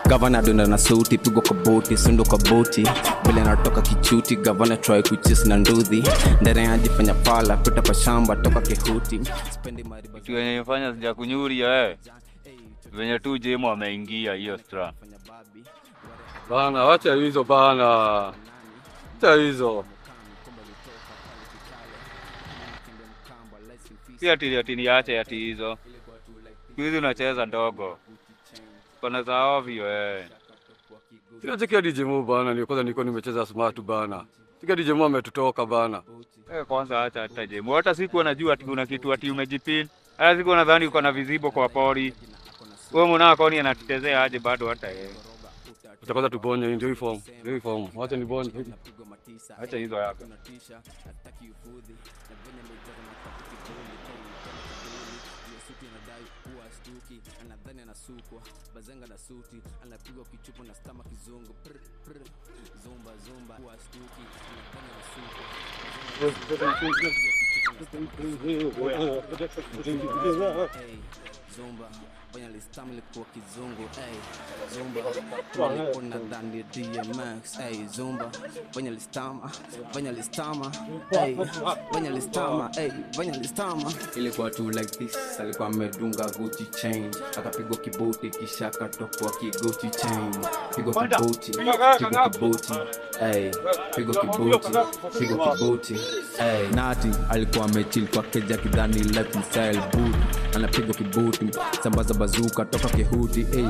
Gavana donda na suti, pigwa kwa boti, sundo kwa boti. Vile natoka kichuti, gavana try kuchis na nduthi. Ndere anajifanya pala, pita pa shamba, toka kihuti. Sipendi mariba. Kitu yenye imefanya sijakunyuria wewe. Venye tu Jemo ameingia hiyo stra. Bana, wacha hizo bana. Wacha hizo. Si ati niache ati hizo. Siku hizi unacheza ndogo. Kona za ovyo eh. Sinachekia DJ Mo bana, ni kwanza nilikuwa nimecheza smart bana. Sikia DJ Mo ametutoka bana. Eh, kwanza acha hata Jemo. Hata sikuwa najua ati kuna kitu ati umejipin. Hata sikuwa nadhani uko na vizibo kwa pori. Wewe mwanao kwani anatuchezea aje bado hata yeye. Acha kwanza tubonye, ndio hii form. Ndio hii form. Wacha nibonye. Acha hizo yako. Anadhani anasukwa, bazenga na suti, anapigwa kichupo na stama kizungu. Prr, prr, zumba zumba, huwa stuki, anadhani anasukwa. Zumba, fanya listama ilikuwa kizungu, ey, zumba, nilikuwa nadhani DMX, ey, zumba, fanya listama, ey, fanya listama, ey, fanya listama. Ilikuwa tu like this, alikuwa amedunga Gucci chain, akapigwa kiboti kisha akatokwa ki-Gucci chain. Pigwa kiboti, pigwa kiboti, ey, pigwa kiboti, pigwa kiboti, ey. Nati alikuwa amechill kwa keja kidhani life ni style boot, anapigwa kiboti, sambaza bazuka toka kihuti, ey.